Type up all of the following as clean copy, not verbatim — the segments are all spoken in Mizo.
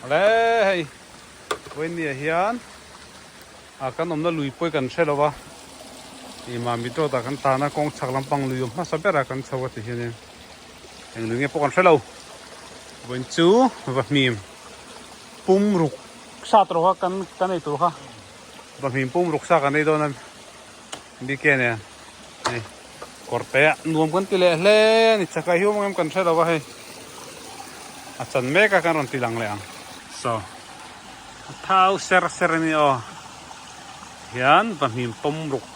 Ale hei vawinia hian ah kan awmna lui pawi kan hre lo a ih Mamit road ah kan tan a kawng chhak lampang lui awm hmasa berah kan chho a ti hianin eng lui nge pawh kan hre lo vawiin chu va hmim pum ruk sa tawh kha kan kan ei tur kha va hmim pum ruk sa kan ei dawn a bike nen hei kawr te ah nuam kan ti leh hle a ni chakai hi awm ang em kan hre lo a hei a chan mek a kan rawn ti lang leh ang saw a thau ser ser a ni aw hian va hmim pawm ruk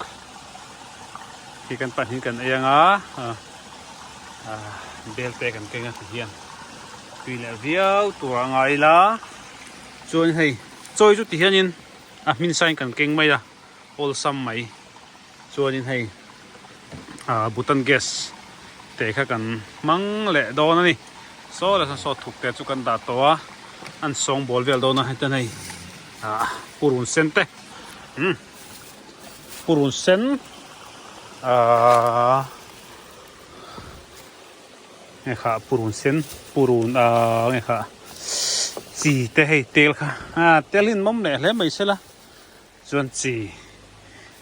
khi kan pahnih kan ei ang a ah bel te kan keng a ti hian tui leh viau tur a ngai ila chuan hei chawi chu ti hianin a hmin sain kan keng mai a. Awlsam mai chuanin hei ah butane gas te kha kan hmang leh dawn a ni saw leh saw thuk te chu kan dah tawh a an sawng bawl vel dawn a hetiang hei ah purun sen te umm purun sen ahh nge kha purun sen purun ahh nge kha chi te hei tel kha ah tel hi an mawm leh hle mai sela. Chuan chi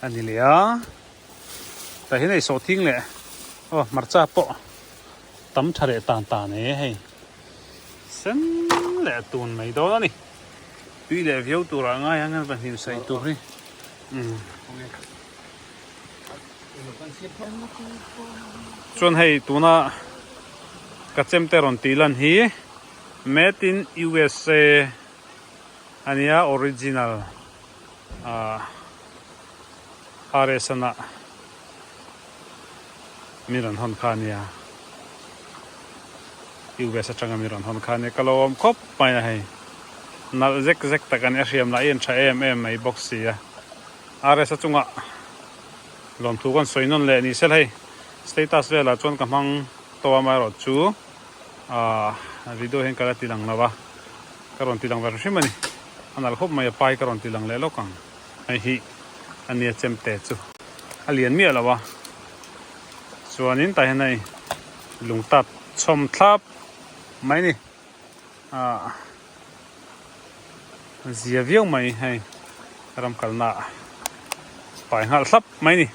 a ni leh a, tah hian hei sawhthing leh aw hmarcha pawh tam tha leh tan tan e hei sen leh tun mai dawn a ni tui leh viau turah ngai ang an va hnim saih tur hi umm chuan hei tuna ka chemte rawn tih lan hi made in USA. A nia original ah RS a mi rawn hawn kha a nia US atanga mi rawn hawn kha a nia ka lo awm khawp mai a hei nalh zek zek tak a ni a hriam lah hi an tha em em mai bawk si a RS a chungah lawmthu kan sawi nawn leh ni sel hei status velah chuan ka hmang tawh a amaherawhchu ah video hian ka la ti lang lo a. Ka rawn ti lang ve hrim a ni. A nalh khawp mai a pai ka rawn ti lang leh lawk ang. Hei hi a nia chemte chu a lian miah lo a. Chuanin tah hian hei lung tat chhawm thlap mai a ni. Ahh zia viau mai hei ram kalna ah pai nghal thlap mai a ni.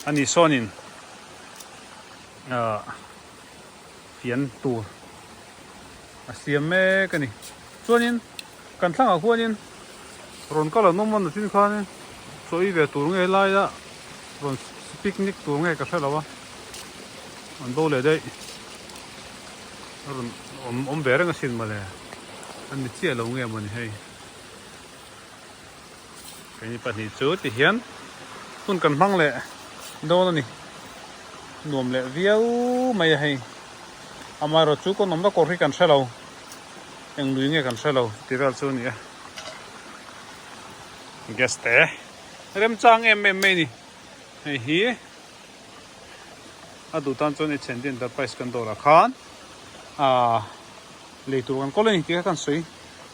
A ni sawnin ahh. Fian tur a siam mek a ni. Chuanin kan thlangah khuanin rawn kal an awm a nachin khanin chaw ei ve tur nge laia rawn picnic tur nge ka hre lo a, an bo leh daih. A rawn awm awm ve reng asin mawle, an ni chiah lo nge mawni hei. Keini pahnih chu ti hian hun kan hmang leh dawn a ni. Nuam leh viau mai a hei. Amaherawh chu kawn awmna kawr hi kan hre lo. Eng lui nge kan hre lo tih vel chu a ni a. Gas te remchang em em mai a ni. Hei hi a duh tan chuan H&D Enterprise kan dawrah khan aaa lei tur kan kawl a ni tih kha kan sawi.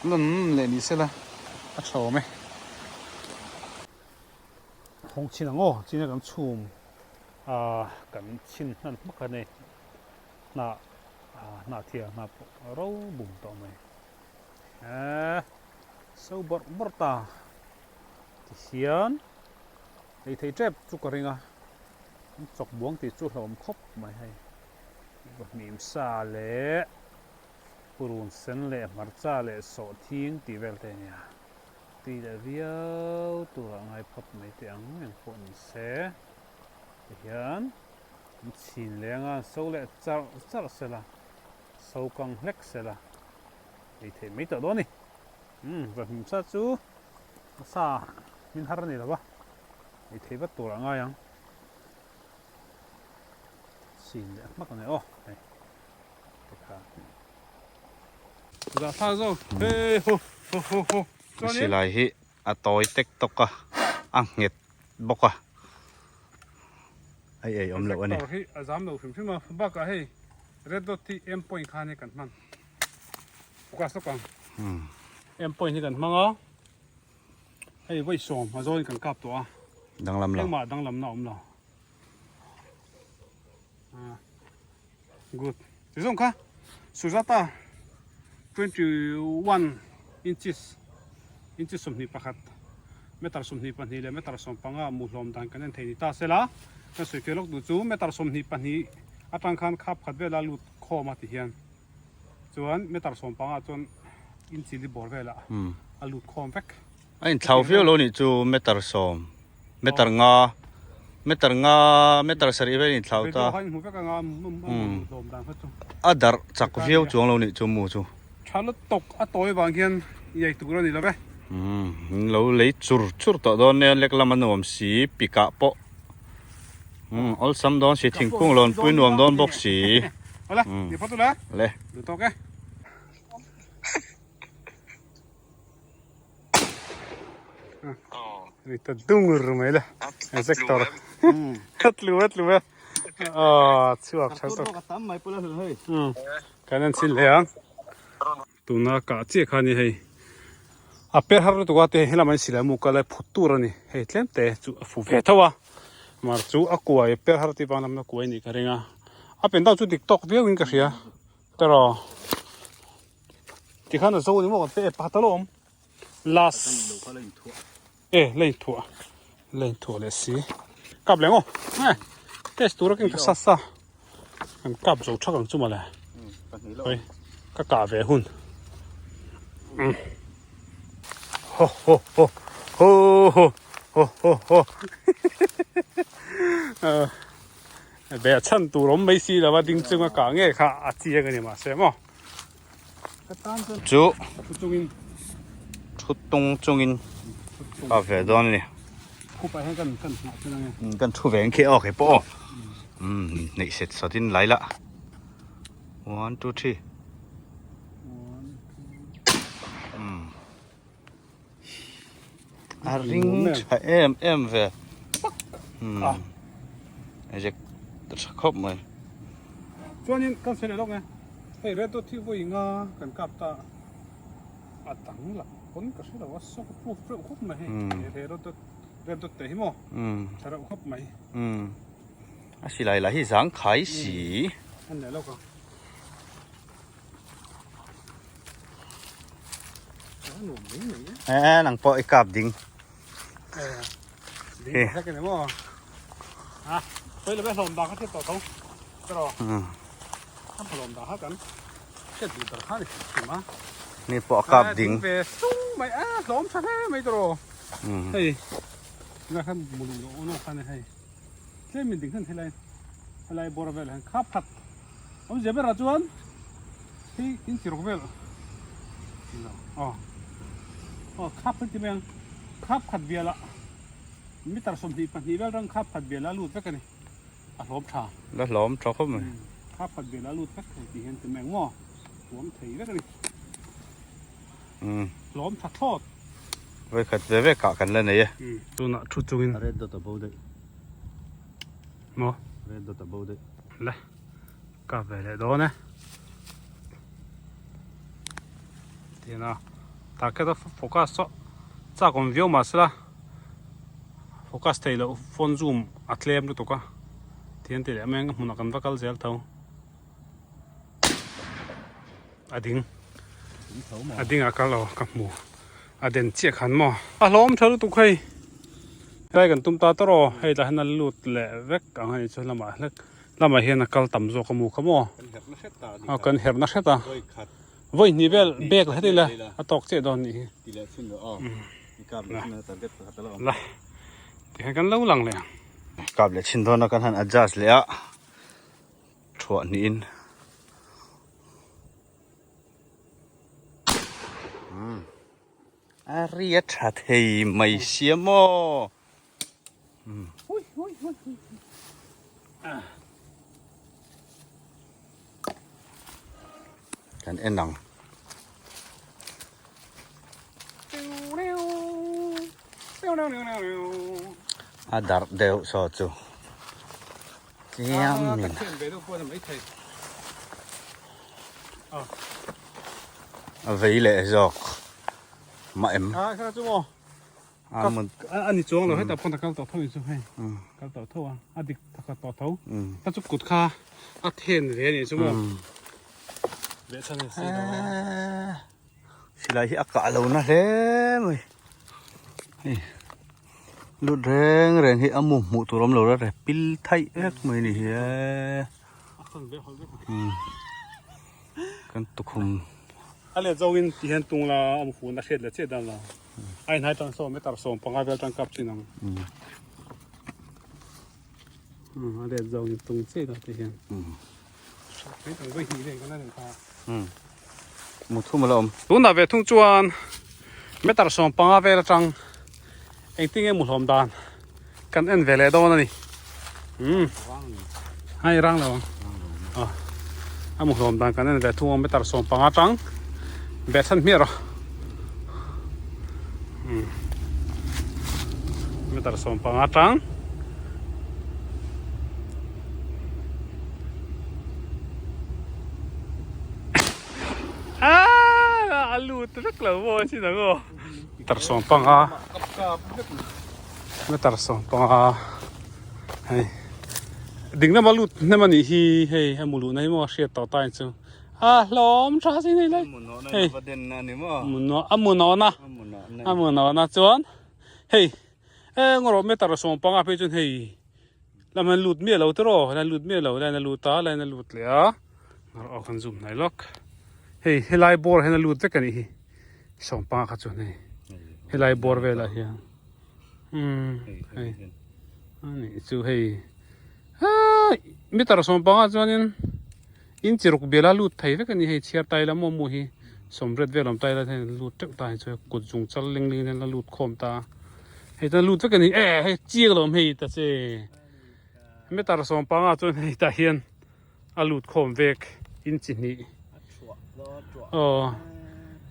Lun leh ni sela a tha awm e. Hawng chhin ang aw, china kan chhum a kan chhin hnan hmak a ni. Hnah hnah thiah hnah pawh a ro bum tawh mai. Eee so bawrh bawrh ta tihian ei thei tep chu ka ring a, chawk buang tih chu hlauhawm khawp mai hei. Hnim sa leh. Purun sen leh hmarcha leh sawhthing tih vel te a nia. Tui leh viau turah ngai phawt mai teh ang eng pawh ni se. Tihian an chhin leng a, an so leh charh charh sela, so kang hlek sela ei theih mai tawh dawn a ni. Umm vahmimsa chu sa min har a ni lo va, ei theih vat turah ngai ang. Chhin leh hmak a ni aw hei. Silai hi a tawi tek tawk a, a nghet bawk a, a ei awm loh a ni. A zam lo hrim hrim a, bakah hei red dot hi aim point khan hi kan hman focus lawk ang aim point hi kan hmang a, hei vawi sawm a zawin kan kap tawh a, danglam lo, engmah danglamna a awm lo. Good. Ti zawng kha Sujata. 21 inches inches 21 meter 22 leh meter 15 mu hlawm dan kan en thei ni ta sela kan sawi fiah lawk duh chu meter 22 atang khan khap khat vela lut khawm a ti hian chuan meter 15 chuan inchi li bawr velah a lut khawm vek. A inthlau viau lo nih chu meter sawm meter nga meter nga meter sarih vel inthlau ta a darh chak viau chuang lo nih chu mu chu. Tha lutuk a tawi vang hian iai tur a ni lo ve. Umm in lo lei chur chur tawh dawn nia lek lam a nuam si pikah pawh umm awlsam dawn si thingkung lawnpui nuam dawn bawk si. Awle ni phawt ula. Le. Duh tawk e. Ta dungur mai la inspector a tlu a tlu a chhuak tha tawk kan an chin hle ang tuna kah chiah kha ni hei a per har lutuk a te helam an silai mu kal a phut tur a ni hei tlem te chu a fu ve tho a mar chu a kuai per har tih vang lamna kuai nih ka ring a a pen deuh chu dik tawk viau in ka hria teraw. Tikhan a zo ni maw kan pe e pakhat a lo awm last e la inthuah la inthuah leh si kap leh ngaw e test tur a keng ta sa sa kan kap zo thak ang chu mawle oi ka kah ve hun ho ho ho ho ho ho ho ho be a chhan tur awm mai si lova ding chunga kah nge kha a chiang a ni mahse maw. Chu thu tung chungin a ve dawn a ni. Kan thu ve ang khi aw kei pawh aw. Umm neih set sawt in lai la. One two three. Umm a ring tha em em ve. Umm ejek ta tha khawp mai. Chuanin kan sawi leh lawk e. Hei red dot hi vawi nga kan kap ta a dang lah pawn ka hre lo a sock proof reuh khawp mai hei he red dot red dot te hi maw tha reuh khawp mai. A silai lah hi zang khai si. An leh lawk ang. Nang pawh i kap ding. Ni pawh a kap ding. Khap khat bialah meter 22 vel rang khap khat bialah lut vek a ni a hlawm tha. La hlawm tha khawp mai. Khap khat bialah lut vek thei tih hian ti mai ang maw huam thei vek a ni. Hlawm tha thlawt. Vawi khat ve ve kah kan la nei e. Tunah thu chungin. A red dot a bo daih. Maw? Red dot a bo daih. Le kap ve leh dawn e. Tihian a target a focus chu chak awm viau mah sela focus thei loh phone zoom a tlem lutuk a tihian ti leh mai ang hmunah kan va kal zel tho a ding a ding a kal lo ka hmu a den chiah khan maw a hlawm tha lutuk hei tlai kan tum ta tawrh aw hei tah hian a lut leh vek ang a ni chu lamah hlek. Lamah hian a kal tam zawk a mu kha maw? A kan herh na hret a. Vawi hnih vel bag la heti la a tawk chiah dawn nih hi. La tikhan kan lo lang leh ang. Kap leh chhin dawn a kan han adjust leh a thuah hnihin. A ri a tha thei mai sia maw? Kan en ang. A darh deuh saw chu. Chiam in. A vei leh zawk mah em. A ni chuang lo hetah pawh a kal tawh tho in chu hei kal tawh tho a a dik tak a tawh tho ta chu kut kha a then ve a nih chu maw leh chhan a si lo a. Silai hi a kah lo na hle mai. Hei lut reng reng hi a mu hmuh tur awm lo reng reng pil thaih vek mai ni hi e. Kan tukhum. A let zawngin ti hian tung la a mu fun a hriat leh chiah dan la. A inhai tang saw meter 15 vel tang kap chin ang. A let zawngin tung chiah la ti hian. Tunah ve thung chuan meter 15 vel atang engtin nge muhlawm dan kan en ve leh dawn a ni. Hei rang lo ang. A muhlawm dan kan en ve thung a meter 15 atang ve than hmiah rawh. Meter 15 atang. Ah, a lut vek lo maw chin ang aw. Meter 15 meter 15 hei ding lama lut hnem a nih hi hei a mu luhna hi maw a hriat tawh ta in chu a hlawm tha sin hei lai hei a mu nawhna a mu nawhna chuan hei eng erawh meter 15 phei chuan hei Lam an lut miah lo tiraw, helai an lut miah lo, helai an lut a, helai an lut leh a, aw kan zoom hnai lawk. Hei helai bawr hian a lut vek a nih hi, sawmpanga kha chuan hei helai bawr velah hian umm hei a nih chu hei aa meter sawmpanga chuanin inchi ruk biala lut thei vek a ni hei chhiar tai la maw mu hi sawmriat vel awm tai la hian lut teuh ta hi chu kut zung chal ling ling hian la lut khawm ta a. Hei tan lut vek a ni e hei chiang lo awm hei ta che meter 15 chuan hei tah hian a lut khawm vek inchi hnih aw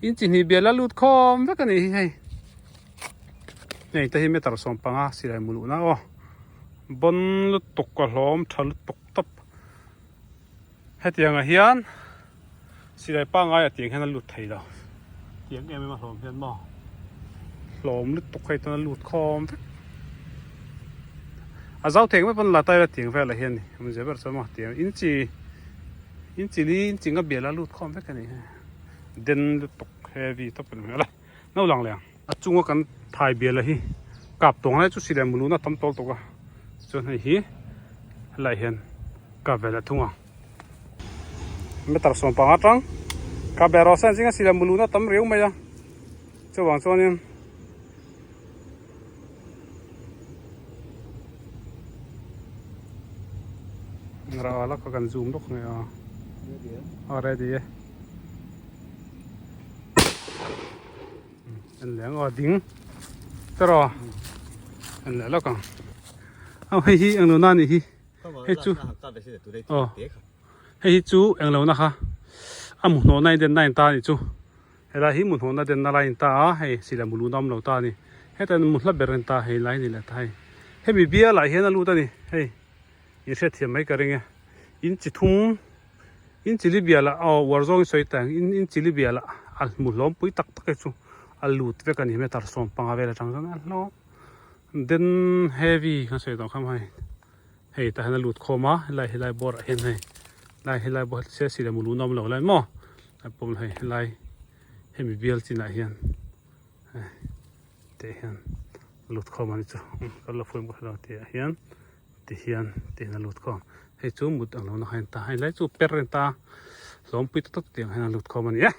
inchi hnih bial a lut khawm vek a ni hi hei hei te hi meter 15 silai mu luhna aw bawn lutuk a hlawm tha lutuk tawp hetiangah hian Silai pangngai a tiang hian a lut thei lo. Tiang em em a hlawm hian maw hlawm lutuk hei chuan a lut khawm vek. A zau thei ang mai pawn la taila tiang velah hian ni awmzia ber chuan maw tiang inchi inchi li inchi nga bial a lut khawm vek a ni hei den lutuk heavy tawp a ni hmel a no lang leh ang. A chunga kan thai bial a hi kap tawng lai chu silai mulun a tam tawlh tawk a chuan hei hi helai hian kap ve leh thung ang. Meter 15 tang kap ve rawh se zinga silai mulun a tam riau mai a chuvang chuanin rah la ka kan zoom lawk nge a a ready e. En leh ang aw ding teraw en leh lawk ang aw hei hi englo na anih hi hei chu aw hei hi chu englo na kha a mu hnawh na in den na in ta anih chu helai hi mu hnawh na den na lai in ta a hei silai mu lu na awm lo ta ani heta mu hla ber in ta hei lai ni leh ta hei hemi bial ah hian a lut ani hei in hriatthiam mai ka ring e in chi thum. In chili bial ah aw uar zawng in sawi ta ang in in chili bial ah a hmu hlawm pui tak tak hi chu a lut vek a ni meter 15 vel atang chuan a hlawm den heavy kan sawi tawh kha hei hei tah hian a lut khawm a helai helai bawr ah hian hei helai helai bawr se sile mu lun a awm lo lai maw a pawm hei helai hemi bial chinah hian hei teh hian a lut khawm a ni chu ka la fuih bawk lo tih ah hian. Ti hian tiin a lut khawm hei chu mut ang lo na kha a ta hei lai chu per a ni ta hlawmpui tak tak tiang hian a lut khawm a ni e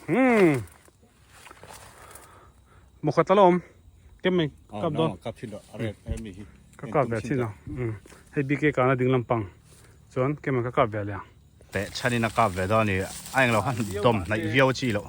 umm mukhat a la awm kem mai kap dawn ka kap ve chin ang umm hei bike kana ding lampang chuan kem ka kap ve leh ang. Teh chhanin a kap ve dawn a ni a englo khan dawm hnaih viau chi loh.